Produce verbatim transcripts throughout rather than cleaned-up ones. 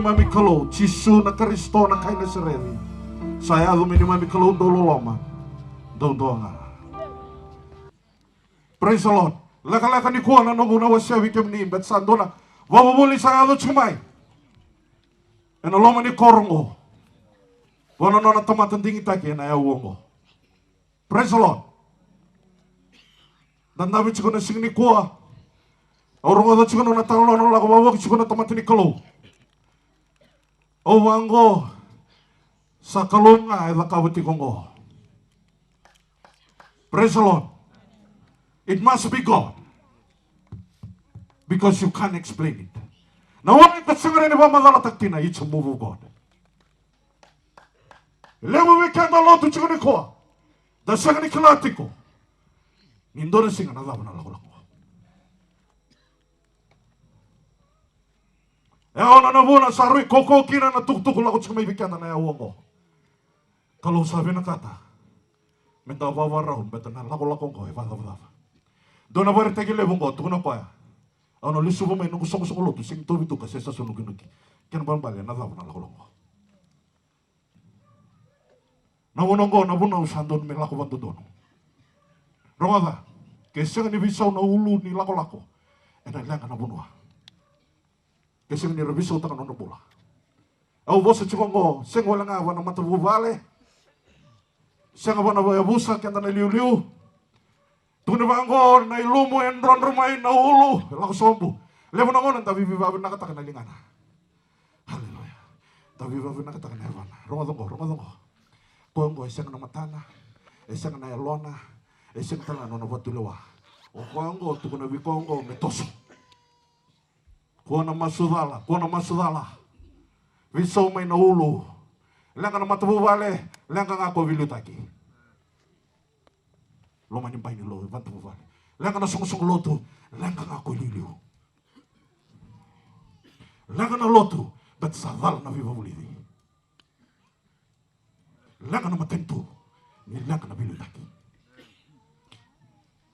Neimami Kalou, Jisu na Karisito na kai Nasareci. Sa yaco me neimami Kalou dau loloma, dau dua ga. Praise the Lord. Lekaleka nikua na noqu na wasea vei kemuni, baleta sa dua na vakavuvuli sa yaco tiko mai ena loma ni koro oqo. Vua na nona tamata digitaki ena yau oqo. Praise the Lord. Dadavi tiko na siga nikua. Au rogoca tiko na nona talanoa, na lako vavoki tiko na tamata ni Kalou. Au vaqo, sa Kalou ga e cakava tiko oqo. Praise the Lord. It must be God. Because you can't explain it. Na wai ka sega ni vakamacalataka kina, it's a move of God. E levu vei keda lotu tiko nikua, da sega ni kila tiko ni dua na siga na cava na lakolako. E ono na vuna sa rui kaukaua kina na tukutuku lako tiko mai vei keda na yau oqo. Kalou sa vinakata me da vavarau, baleta na lakolako oqo e vakacavacava. Dua na vakaraitaki levu oqo, tukuna o koya, au na lesuva mai noqu soqosoqo lotu, sega ni tauvi tuka se sa sonukinuki. Kena balebale, na cava na lakolako oqo? Na vuna oqo, na vunau sa dodonu me lako vakadodonu. Rogoca, ke sega ni veisau na ulu ni lakolako, ena leqa na vanua. Ke sega ni ra veisautaka na nodra bula. Au vosa tiko oqo, sega wale ga vua na matavuvale, sega vua na veiyavusa, keda na iliuliu. Tukuni vaqo, na ilumu e drodro mai, na ulu e lako sobu. Levu na gauna da veivavinakataka na ligana. Aleluya. Da veivavinakataka na yavana. Rogoca oqo, rogoca oqo. Koya oqo e sega na matana, e sega na yalona, e sega tale ga na nona vatulewa. O koya oqo, tukuna vei koya oqo me toso. Kua na masu cala, kua na masu cala. Veisau mai na ulu. Leqa na matavuvale, leqa ga ko veiliutaki. Loma ni bai ni lotu, matavuvale. Leqa na soqosoqo lotu, leqa ga ko iliuliu. Leqa na lotu, baleta sa cala na veivavulici. Leqa na matanitu, ni leqa na veiliutaki.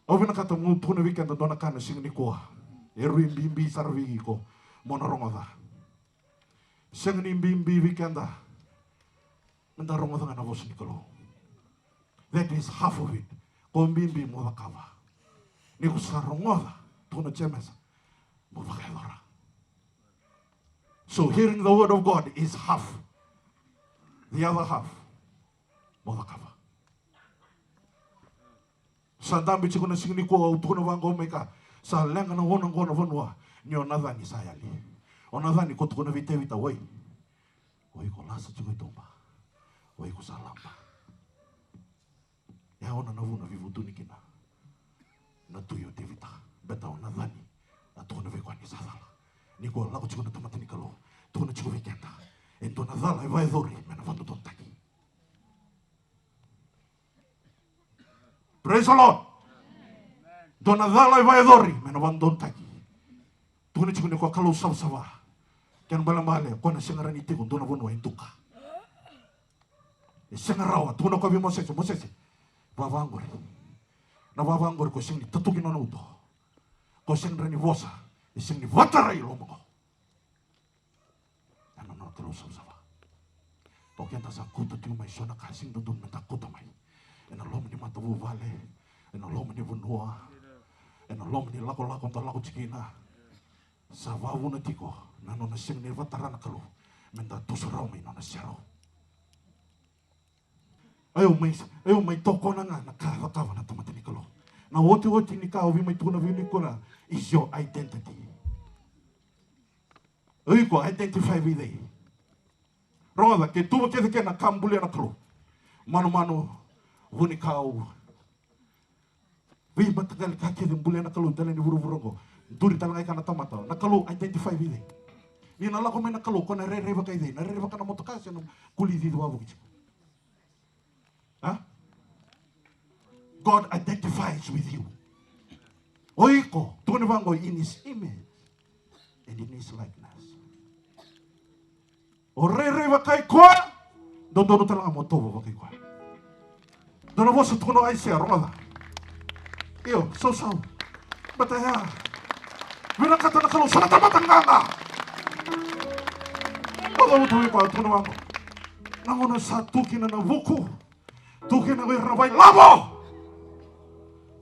Au vinakata meu tukuna vei keda dua na ka na siga nikua. E rui bibi sara vei iko mo na rogoca. Sega ni bibi vei keda me da rogoca ga na vosa ni Kalou. That is half of it. Ko bibi mo cakava. Ni ko sa rogoca, tukuna o Jemesa, mo vakayacora. So hearing the word of God is half. The other half, mo cakava. Sa dabe tiko na siga nikua, au tukuna vaqo mai ka, sa leqa na gauna oqo na vanua, ni o Nacani sa yali. O Nacani ko tukuna vei Tevita, oi, o iko lasa tiko i tuba, o iko sa laba. E ono na vuna veivutuni kina na tui o Tevita. Baleta o Nacani a tukuna vei koya ni sa cala. Ni ko lako tiko na tamata ni Kalou, tukuna tiko vei keda, e dua na cala e vakayacori me na vakadodonutaki. Praise the Lord. Dua na cala e vakayacori me na vakadodonutaki. Tukuna tiko ni ko Kalou savasava. Kena balebale, ko na sega rawa ni tiko dua na vanua e duka. E sega rawa, tukuna o koya vei Mosese, Mosese, vava qori. Na vava qori ko sega ni tatuki nona uto. Ko sega rawa ni vosa, e sega ni vakatarai loma qo. Ena nona Kalou savasava. O keda sa kauta tiko mai so na ka sega ni dodonu me da kauta mai. Ena loma ni matavuvale, ena loma ni vanua, ena loma ni lakolako da lako tiko kina. Sa vavuna tiko na nona sega ni vakatara na Kalou me da toso rawa mai nona serau. Au mai, au mai tokona ga na ka e cakava na tamata ni Kalou. Na otioti ni ka au via mai tukuna vei iko na is your identity. O iko identify vei cei? Rogoca, ke tuva kece kei na ka bulia na Kalou. Manumanu, vunikau, veimataqali ka kece bulia na Kalou tale ni vuravura oqo. Duri tale ga i ka na tamata. Na Kalou identify vei cei? Ni na lako mai na Kalou, ko na rairai vaka i cei? Na rairai vaka na motoka se na kuli cici wavoki tiko? A? God identifies with you. O iko, tukuni vaqo, in his image and in his likeness. O rairai vaka i koya, dodonu tale ga mo tovo vaka i koya. Dua na vosa tukuna o Aisea, rogoca. Io, sausau. Baleta ya, vinakata na Kalou, sa na tamata qaqa. Au tu vei koya, tukuna vaqo. Na gauna sa tu kina na vuku, tu kina o ira na vailavo,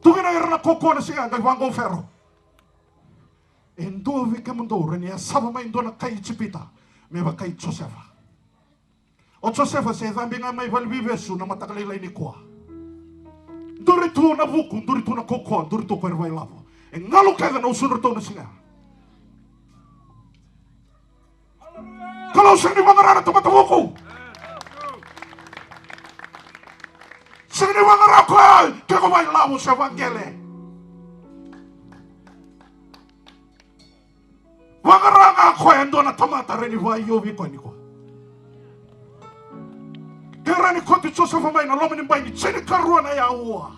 tu kina o ira na kaukaua na siga, qai vaqo o Fero. E dua vei kemudou rawa ni yasava mai e dua na kai Ijipita me vaka i Josefa. O Josefa se cabe ga mai valeniveivesu na mataka lailai nikua. Duri tu na vuku, duri tu na kaukaua, duri tu ko ira vailavo. E galu kece na usudratou na siga. Kalou sega ni vaqara na tamata vuku. Sega ni vaqara koya ke ko vailavo se vaqele. Vaqara ga koya e dua na tamata rawa ni vakaiovi koya nikua. Ke rawa ni kauti Josefa mai na loma ni bai ni tinikarua na aua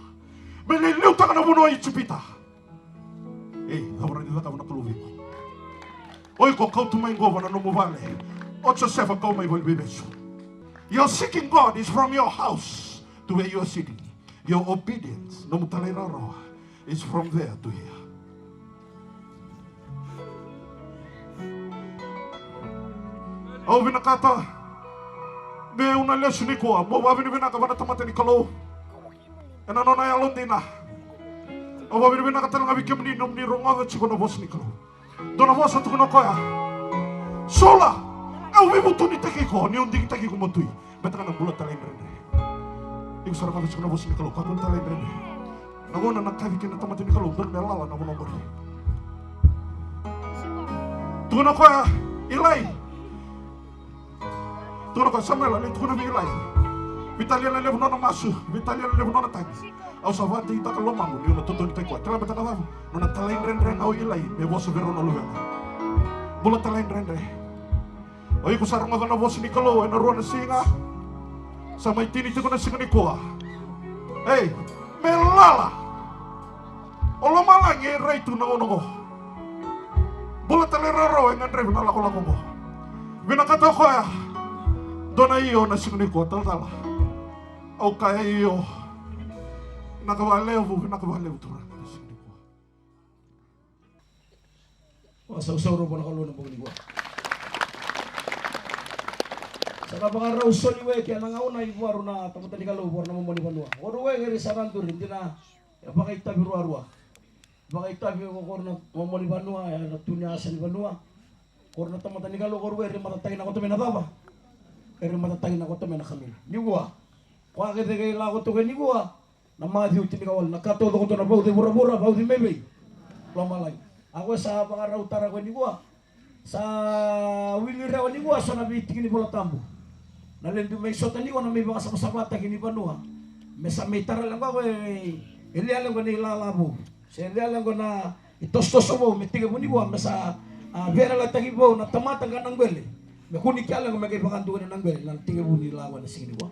me lai liutaka na vanua o Ijipita. Ei, cava rawa ni cakava na Kalou vei iko? O iko kauta mai qo va na nomu vale. O Josefa kau mai valeniveivesu. Your seeking God is from your house to where you are sitting. Your obedience, nomu talairawarawa, is from there to here. Au vinakata meu na lesu nikua, meu vakavinavinaka vua na tamata ni Kalou ena nona yalodina. Au vakavinavinaka tale ga vei kemuni nomuni rogoca tiko na vosa ni Kalou. Dua na vosa tukuna o koya, Saula, au veivutunitaki iko niu digitaki iko mo tui. Beta ga na bula talaidredre. Iko sa rogoca tiko na vosa ni Kalou, kakua ni talaidredre. Na gauna na kaci kina na tamata ni Kalou, dodonu me lala na vanua qori. Tukuna o koya, Ilai. Tukuna o koya, Samuela, lai tukuna vei Ilai. Veitalia na levu nona masu, veitalia na levu nona tagi. Au sa vakadeitaka lomamu niu na totonitaki koya. Kila beta na cava? Nona talaidredre ga o Ilai me vosa vei rau na luvena. Bula talaidredre. O iko sa rogoca na vosa ni Kalou ena rua na siga. Sa mai tini tiko na siga nikua. Ei, me lala. O lomalagi e rai tu na gauna qo. Bula talairawarawa e gadrevi na lakolako qo. Vinakata o koya. Dua na io na siga nikua, talatala. Au kaya io. Vinaka vakalevu, vinaka vakalevu turaga na siga nikua. Vakasausau rau vua na Kalou na bogi nikua. Sa na vakarau soli weke ena gauna i vuaru na tamata ni Kalou, vuaru na momo ni vanua. Koru weke ri sa na duri dina, e vakaitavi ruarua. Vakaitavi ko koru na momo ni vanua, e na tu ni asa ni vanua. Koru na tamata ni Kalou, koru weke ri matataki na koto me na cava? Eri matataki na koto me na kamili. Nikua. Koya kece kei lako toka nikua. Na Maciu tinikawalu, na ka taucoko tu na vauci vuravura, vauci mai vei? Lomalagi. A koya sa vakarau tara koya nikua. Sa wili rewa nikua so na veitiki ni Vola Tabu. Na ledu mai sota nikua na mai vakasavasavataki ni vanua. Me sa mai tara lequa koya e, e lia lequa na ilala vou. Se lia lequa na itosotoso vou me tekivu nikua, me sa, a, veiyalayalati vou na tamata qa na qwele. Me kua ni kea lequa me qai vakadua na qwele na tekivu ni lawa na siga nikua.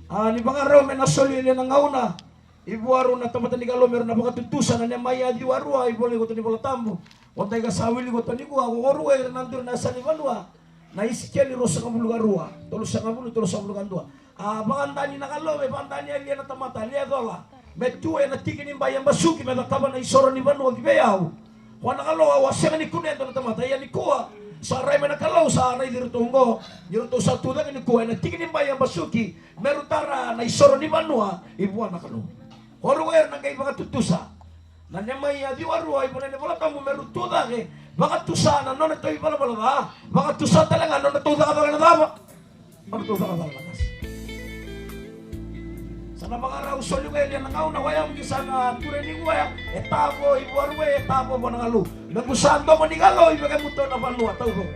A, ni vakarau me na soli e lia na gauna. I vuaru na tamata ni Kalou me ru na vakatutusa na Niemaia ciwa rua, i vola ni koto ni Vola Tabu. O dai ka sa wili koto nikua, ko koru era na duri na yasa ni vanua. Na Isikeli ruasagavulu ka rua, tolusagavulu, tolusagavulu ka dua. A vakadani na Kalou me vakadani e lia na tamata, lia e cola. Me tu ena tiki ni bai e basuki me cakava na isoro ni vanua ki vei au. Koya na Kalou au a sega ni kunea e dua na tamata, ia nikua sa rai mai na Kalou sa raici iratou oqo, ni ratou sa tu cake nikua ena tiki ni bai e basuki me ru tara na isoro ni vanua i vua na Kalou. Koru era na qai vakatutusa. Na Niemaia ciwa rua i vola ni Vola Tabu me ru tu cake, vakatusa na nodratou ivalavala ca, vakatusa tale ga na nodratou cakacaka na cava? Nodratou cakacaka na qase. Sa na vakarau soli koya e lia na gauna, koya au qi sa na ture nikua, e tavo i vuaru e, e tavo vua na Kalou. Me qu sa domo ni Kalou i vakamutu na vanua taucoko.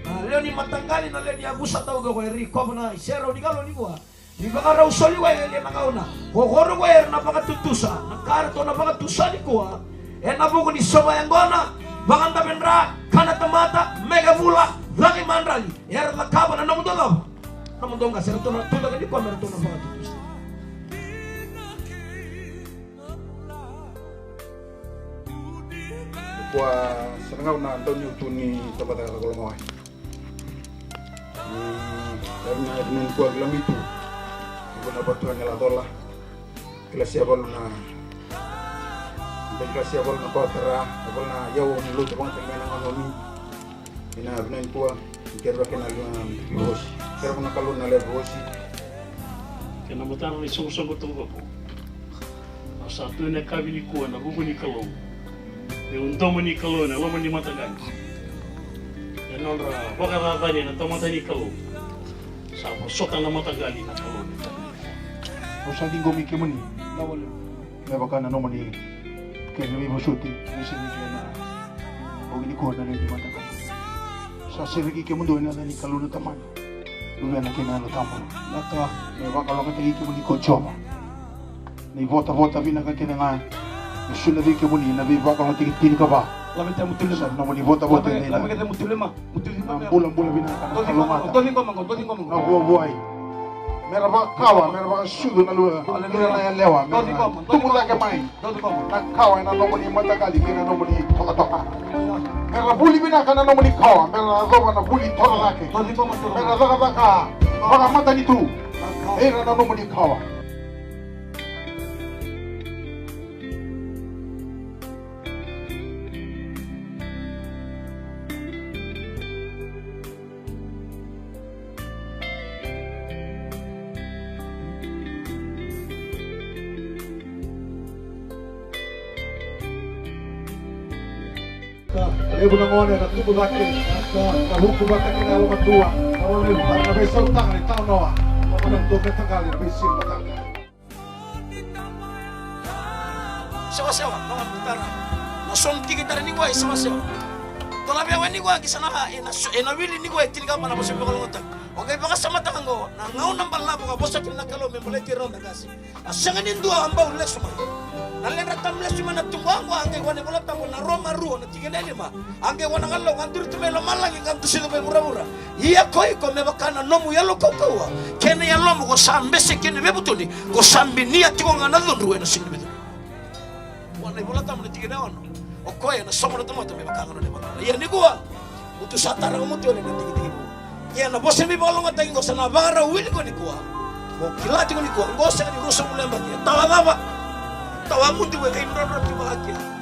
Na lewe ni mataqali, na lewe ni yavusa taucoko, e ri kova na iserau ni Kalou nikua. Ni vakarau soli wai e lia na gauna. Ko koru wai era na vakatutusa. Na ka ratou na vakatusa nikua. Ena vuku ni sova yaqona, vakadavedra, kana tamata, meke vula, cagi madrali. Era cakava na nomudou cava? Nomudou qase, ratou na tu cake nikua me ratou na vakatutusa. Kua sa na gauna dau niu tu ni tabata ka koloma wai. Mm, era na, era na kua kila mitu. Kua na vatu ni ladola. Kila sia valu na, bai kila sia valu na kotara, na valu na yau ni luta vanga tani na nganomi. Ina vina ni kua. Kerea kena lua na lewe vuosi. Kerea na Kalou na lewe vuosi. Kena matara ni soqosoqo taucoko. Au sa tu ena yakavi nikua ena vuku ni Kalou. Meu domo ni Kalou ena loma ni mataqali. Ena nodra vakacacani na tamata ni Kalou. Sa vosota na mataqali na Kalou. Au sa ciqomi kemuni. Me vaka na nomuni kena veivosoti, me sereki ena bogi nikua na lewe ni mataka. Sa sereki kemudou ena yaca ni Kalou na Tamana, Luvena kei na Yalo Tabu. Na ka me vakalougatataki kemuni ko Jiova. Na ivotavota vinaka kece ga me solia vei kemuni na veivakalougatataki tinikava. Sa nomuni votavota ena Na bulabula vinaka, na kalougata, na vuavuai. Mera vakawa, mera vakasucu na lua, na yalewa, mera tubu cake mai na kawa ena nomuni mataqali kei na nomuni tokatoka. Mera vuli vinaka na nomuni kawa, mera yacova na vuli toro cake. Mera cakacaka vakamatanitu ena nomuni kawa. Levu na gone na tubu cake, na vuku vata kei na yalomatua, na levu na veisautaka ni tanoa, na mona tu me tagali na veisiga mataka. Sewasewa, na wani tara. Na somu tiki tara ni wai sewasewa. Tola vea wani wai kisa na ha, ena so, ena wili ni wai tinikava na vosa me vakalougatataki. O qai vakasamataka oqo, na gauna balavu ka vosa kina na Kalou me baleti rau na qase. A sega ni dua a bau lesu mai. Na ledra tabu lesu mai na tubu oqo, a qai wani Vola Tabu na Roma rua na tikina e lima. A qai vua na Kalou, ka duri tu mai lomalagi, ka dusi tu mai vuravura. Ia ko iko me vaka na nomu yalo kaukauwa kei na yalomu ko sa bese kina veivutuni, ko sa binia tiko ga na cudru ena siga ni veicudru. Vua na iVola Tabu na tikina e ono. O koya ena sauma na tamata me vaka ga na nona ivakarau. Ia nikua, mutu sa tara ga mutu yani na digidigi vou. Ia na vosa ni veivakalougatataki qo sa na vakarau wili ko nikua. Ko kila tiko nikua, qo sega ni ruasagavulu na yabaki. E tawa cava? Tawa mudu, e qai drodro tiko vakakina.